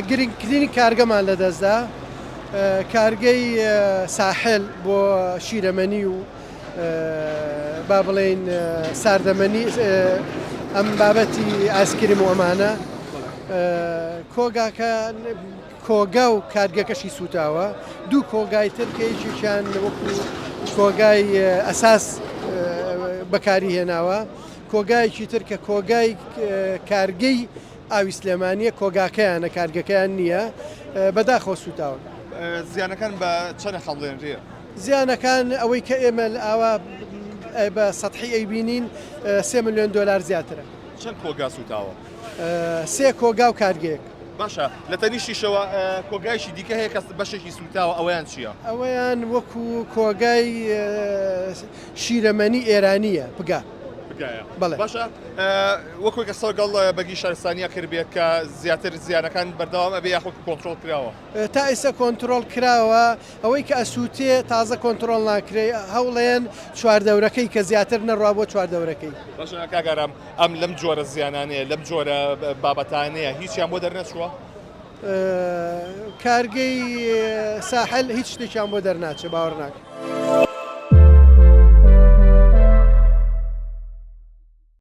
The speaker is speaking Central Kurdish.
گرنگترین کارگەمان لەدەستدا، کارگەی ساحل بۆ شیرەمەنی و با بڵێین ساردەمەنی ئەم بابەتی ئاسکریم و ئەمانە کۆگاکە کۆگا و کارگەکەشی سووتاوە دوو کۆگای تر کە یەکێکیان وەکو کۆگای ئەساس بەکاری هێناوە کۆگایەکی تر کە کۆگای کارگەی ئاوی سلێمانیە کۆگاکەیانە کارگەکەیان نییە بەداخەوە سووتاون. زیانەکان بە چەنە خەڵێنرێ؟ زیانەکان ئەوەی کە ئێمە ئاوا بە سەتحی ئەیبینین سێ ملیۆن دۆلار زیاترە. چەند کۆگا سووتاوە؟ سێ کۆگا و کارگەیەک. باشە لە تەنیشتیشەوە کۆگایشی دیکە هەیە کە بەشێکی سووتاوە ئەوەیان چییە؟ ئەوەیان وەکو کۆگای شیرەمەنی ئێرانییە پگا. پگایە. بەڵێ. باشە وەکو کە سەرگەڵ بەگی شارستانیە کردبێت کە زیاتر زیانەکان بەردەوام ئەبێ یاخود کۆنترۆڵ کراوە؟ تا ئیسە کۆنترۆڵ کراوە ئەوەی کە ئەسووتێ تازە کۆنترۆڵ ناکرێ هەوڵێن چواردەورەکەی کە زیاتر نەڕوا بۆ چواردەورەکەی. باشە کاک ئارام ئەم لەم جۆرە زیانانەیە لەم جۆرە بابەتانەیە هیچیان بۆ دەرنەچووە؟ کارگەی ساحل هیچ شتێکیان بۆ دەرناچێ باوەڕ ناکەم.